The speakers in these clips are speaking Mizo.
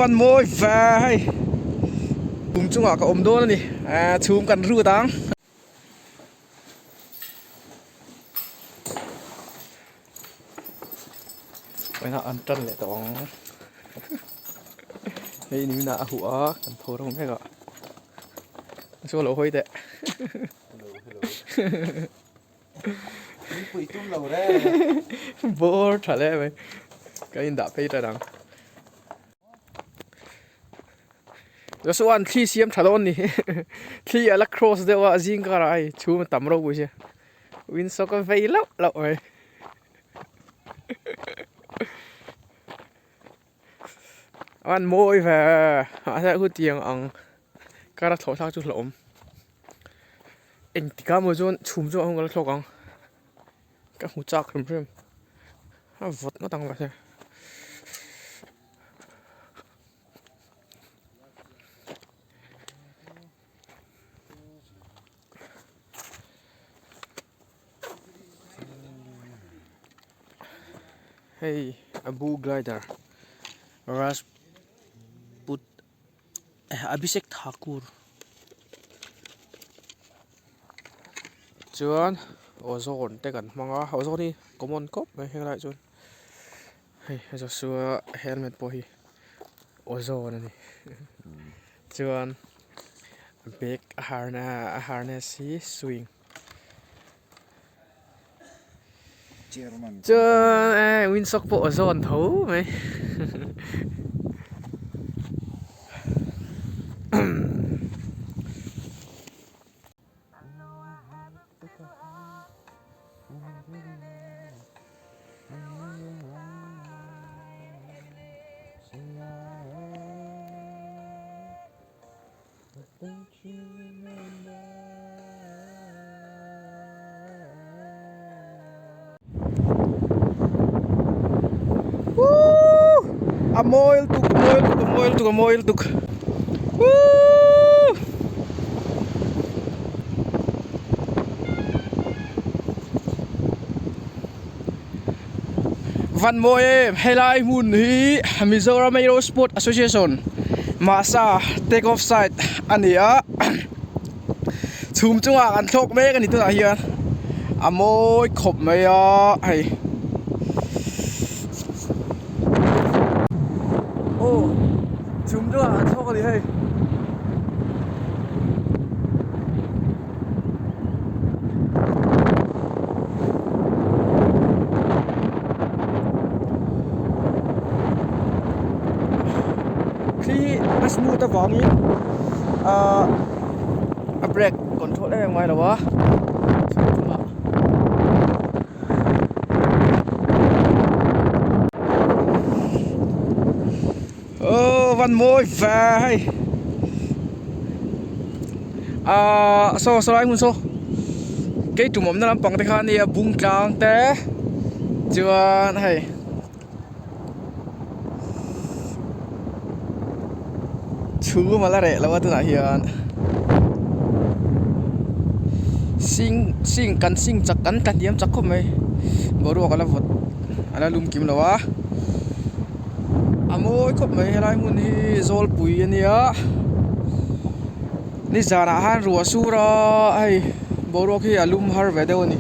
van mawi ve hei chhum chungah ka awm dawn a ni chhum kan rut ang. Vawiinah an tan leh tawh ang hei ni minah a huh a kan tho reuh mek a chuan lo hawi teh. Min pui tum lo reng. Bawr tha le mai. Ka in dah phei tan ang. Joshua an thli siam tha dawn ni. Thli a la cross deuh a zing karah hei chhum a tam ropui sia. Windsock a vei lauh lauh mai. An mawi ve mahse hutiang ang kar a thlawh thlak chu hlauhawm. Engtik ah maw chuan chhum chu a hung ka la thlawk ang ka hmu chak hrim hrim a vawt ngawt ang mahse. Hei Abu glider Rajput Abhishek Thakur chuan ozone te kan hmang a ozone hi common khawp mai helaiah chuan hei Joshua helmet pawh hi ozone a ni chuan bag a harness hi swing. Chuan eh windsock pawh a zawn tho mai. A mawi lutuk a mawi lutuk a mawi lutuk a mawi lutuk Woo! Van mawi em helai hmun hi Mizoram Aero Sport Association Masa take off site a ni a chhum chungah kan thlawk mek a ni tunah hian a mawi khawp mai a hei aw chhum chungah kan thlawk a ni hei. Khi a smooth avangin ahh a brake control em em ngai lo a chhung chungah aww van mawi ve hei ahh saw saw lai hmun saw keitum awmna lampang te kha ania bung tlang te chuan hei. Chhum a la reh lo a tunah hian sing sing kan sing chak kan tla hniam chak khawp mai boruak a la vawt a la lum kim lo a a mawi khawp mai helai hmun hi zawlpui a nia nizanah khan ruah a sur a hei boruak hi a lum har ve deuh a ni.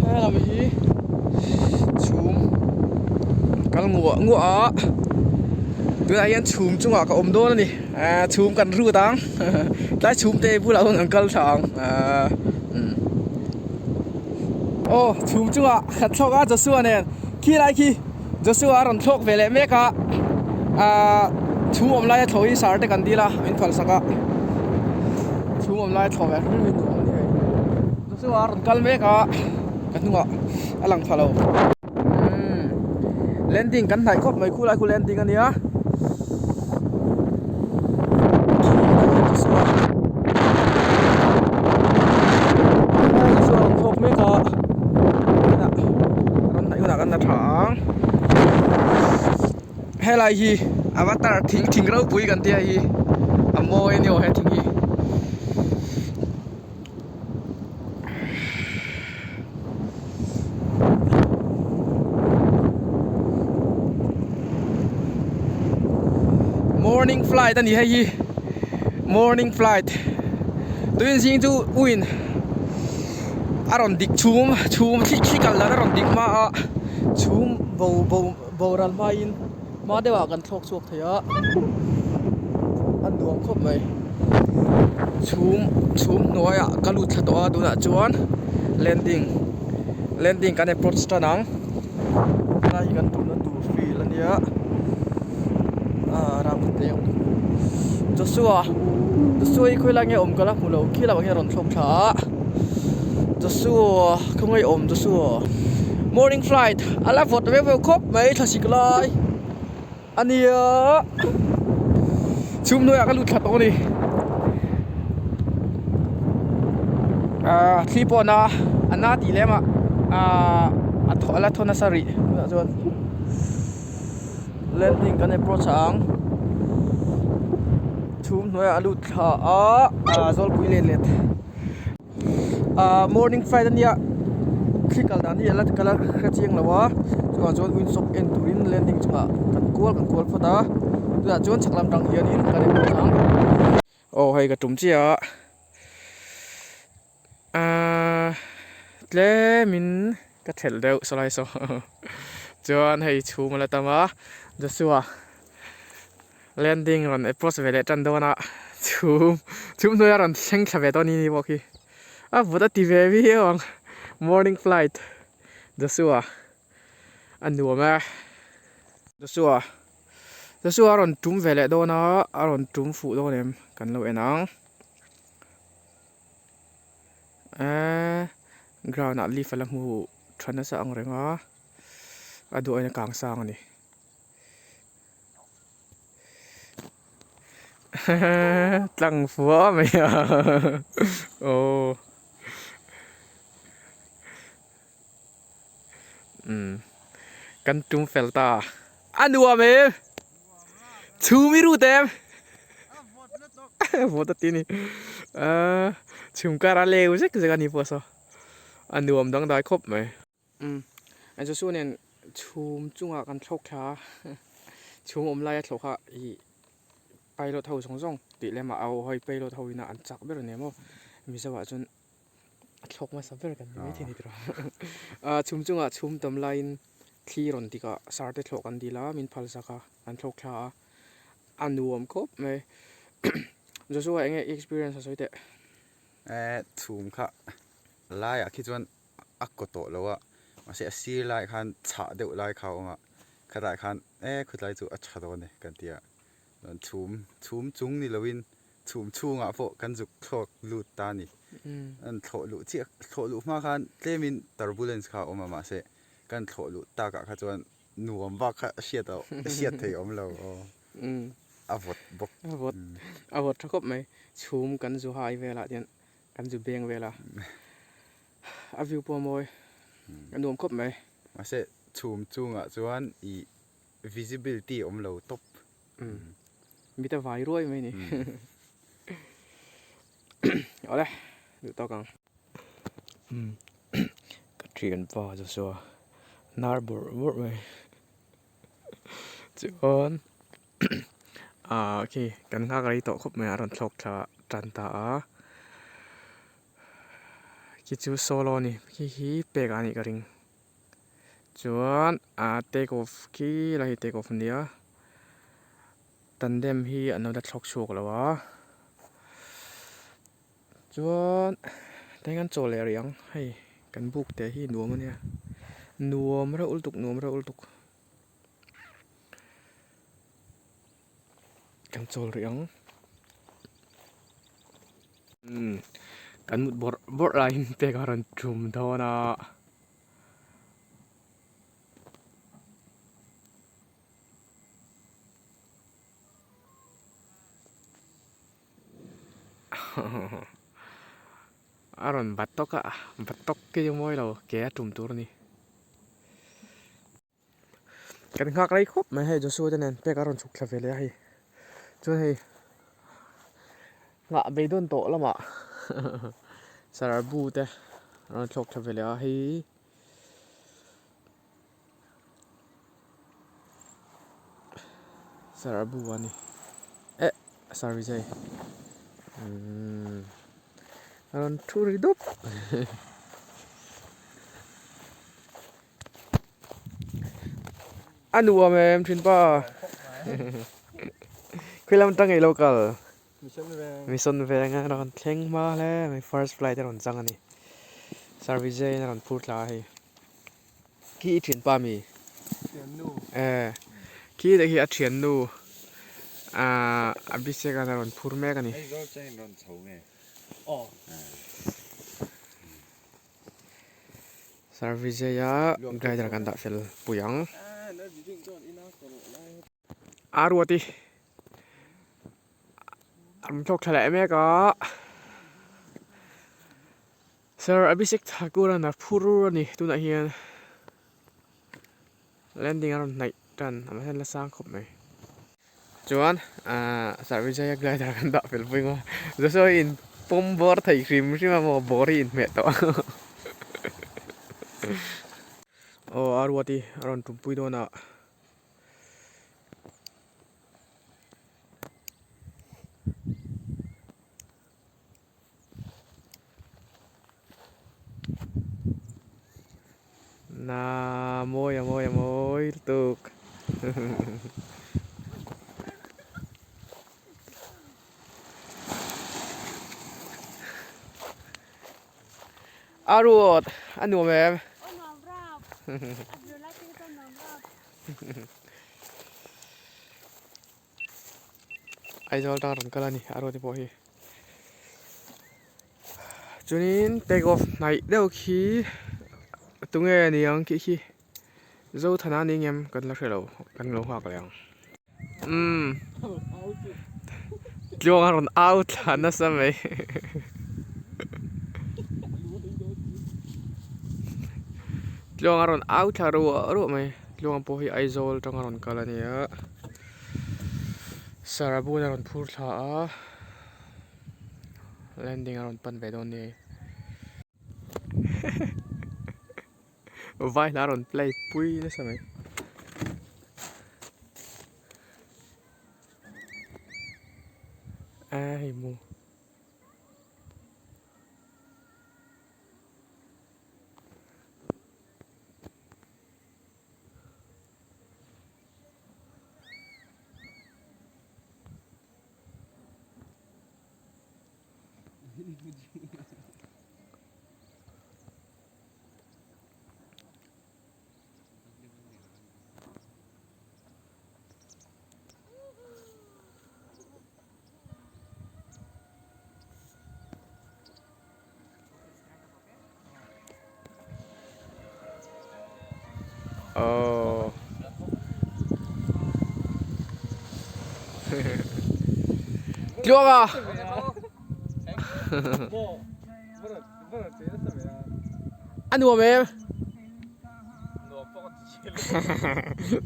Helam hi chhum kal nguah nguah a tunah hian chhum chungah ka awm dawn a ni ahh chhum kan rut ang tlai chhum te bulah chuan kan kal thla ang ahh umm aw chhum chungah ka thlawk a Joshua nen khilai khi Joshua a rawn thlawk ve leh mek a ahh chhum awm laia thlawh hi sar te kan dil a min phal sak a chhum awm laia thlawh ve hrim hi nuam a ni hei Joshua a rawn kal mek a ka hnungah a lang pha lo umm landing kan hnaih khawp mai khulai khu landing a nia. Joshua a rawn thlawk mek a. Rawn hnaih hunah kan la tha ang helai hi avatar thing thing ropui kan tia hi a mawi a ni aw he thing hi. Morning flight a ni hei hi morning flight tuin zing chu uin a rawn dik chhum chhum thli thli kal dan a rawn dik hma a chhum bo bo boral hmain hma deuhah kan thlawk chhuak thei a a nuam khawp mai chhum chhum hnuaiah ka lut thla tawh a tunah chuan landing landing kan approach tan ang. Helai hi kan tumna tur field a nia ah ram te awm Joshua Joshua hi khawilai nge awm ka la hmu lo khi lamah hian a rawn thlawk thla a Joshua khawngaih awm Joshua morning flight a la vawt veuh veuh khawp mai thlasik lai a nia chhum hnuaiah ka lut thla tawh a ni ahh thli pawh a na a na tih lem ah ahh a thaw a la thaw nasa rih tunah chuan landing kan approach ang chhum hnuaiah a lut thla a ahh zawlpui let let. Ahh morning flight a nia thli kal dan hi a la kal a hre chiang lo a chuvang chuan windsok en turin landing chungah kan kual kan kual phawt a tunah chuan chhak lam tang hianin kan en phawt ang aw hei ka tum chiah a ahh tlemin ka thelh deuh sawlai saw chuan hei chhum a la tam a Joshua. Landing rawn approach ve leh tan dawn a chhum chhum hnuai a rawn thleng thla ve dawn ni bawk hi a vut a ti ve viau ang morning flight Joshua a nuam e Joshua Joshua a rawn tum ve leh dawn a a rawn tum fuh dawn em kan lo en ang eee ground ah leaf a la hmu tha nasa ang reng a a duh aiin a kang sang a ni. Tlang fua mai a aw umm kan tum fel ta a nuam em chhum i rut em vawt a ti a ni ahh chhum kar a leu zek zek a ni pawh saw a nuam dangdai khawp mai. Umm Joshua nen chhum chungah kan thlawk thla a chhum awm laia thlawh kha ih pilot ho zawng zawng tih lem ah au hawi pilot ho ina an chak ber ania maw Mizo ah chuan a thlawk hmasa ber kan ni maithei a ni tiraw ah chhum chungah chhum tam laiin thli rawn dik ah sar te thlawh kan dil a min phal zak a kan thlawk thla a a nuam khawp mai Joshua eng nge i experience a sawi teh. Eh chhum kha laiah khi chuan. a kaw tawh lo a mahse a sir laiah khan chhah deuh lai kha a awm a khatah khan e khawtlai chu a tha dawn e kan ti a chuan chhum chhum chung ni lovin chhum chhungah pawh kan zuk thlawk lut ta a ni an thlawh luh chiah thlawh luh hma khan tlemin turbulence kha a awm a mahse kan thlawh luh takah kha chuan nuam bak kha hriat a hriat theih a awm lo aw a vawt bawk a vawt a vawt tha khawp mai chhum kan zu hai velah hian kan zu beng vel a. A view pawh a mawi a nuam khawp mai. Mahse chhum chungah chuan ih visibility a awm lo tawp. Umm mit a vai ruai mai ni. Awle duh tawk ang. Umm ka thianpa Joshua nar bawrh bawrh mai chuan ah khi kan nghak rei tawh khawp mai a rawn thlawk thla tan ta a. Khi chu solo a ni khi hi pek a nih ka ring chuan ah take off khi lai hi take off a nia tandem hi an lo la thlawk chhuak lo a chuan teng an chaw leh rih ang hei kan buk te hi nuam a nia nuam reuh lutuk nuam reuh lutuk kan chawl rih ang. Umm kan mut bawrh bawrh laiin pek a rawn tum dawn a. A rawn bat tawk a bat tawk khi chu mawi lo ke a tum tur a ni. Kan nghak rei khawp mai hei Joshua te nen pek a rawn chhuk thla ve leh a hei chuan hei nghah beidawn tawh lamah sarbu te a rawn thlawk thla ve leh a hei sarbu a ni. Sir Vijay umm a rawn thu ri dup a nuam em thin pa khawi lam atang ilo kal mission veng a rawn thleng hma hle mai first flight a rawn chang a ni Sir Vijay in a rawn phur thla a hei. Khi i thianpa mi? Thiannu. Eh, khi te khi a thiannu ah Abhishek an a rawn phur mek a ni. Aizawl changin rawn chho nge? Aw. Sir Vijay-a glider kan dah fel pui ang. A ruati a rawn thlawk thla leh mek a. Sir Abhishek Thakur an a phur a ni tunah hian landing a rawn hnaih tan a mahse an la sang khawp mai chuan ahh Sir Vijaya glider kan dah fel pui maw Joshua hi in pawm bawr thei hrim hrim a maw bawr hi inhmeh tawh aw a ruati a rawn tumpui dawn a. Na mawi a mawi a mawi lutuk A ruat a nuam em? Aw nuam rap. A zir lai te hi chuan nuam rap. Aizawl atanga rawn kal a ni a ruati pawh hi chuanin take off hnaih deuh khi tunge ni ang tih khi Zothana ni ngem kan la hrelo kan lo nghak leh ang umm tluang a rawn au thla nasa mai tluang a rawn au thla ruah ruah mai tluang pawh hi Aizawl atanga rawn kal a ni a. Sarabun a rawn phur thla a landing a rawn pan ve dawn ni vai hla a rawn play pui nasa mai. A hei mu. Aww Tluang a A nuam em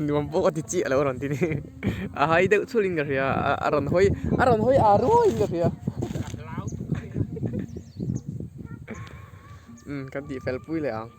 Nuam pawh ka ti chiah lo a rawn ti ni a hai deuh chhul in ka hria a rawn hawi a rawn hawi ar ruai in ka hria Umm kan tih fel pui leh ang.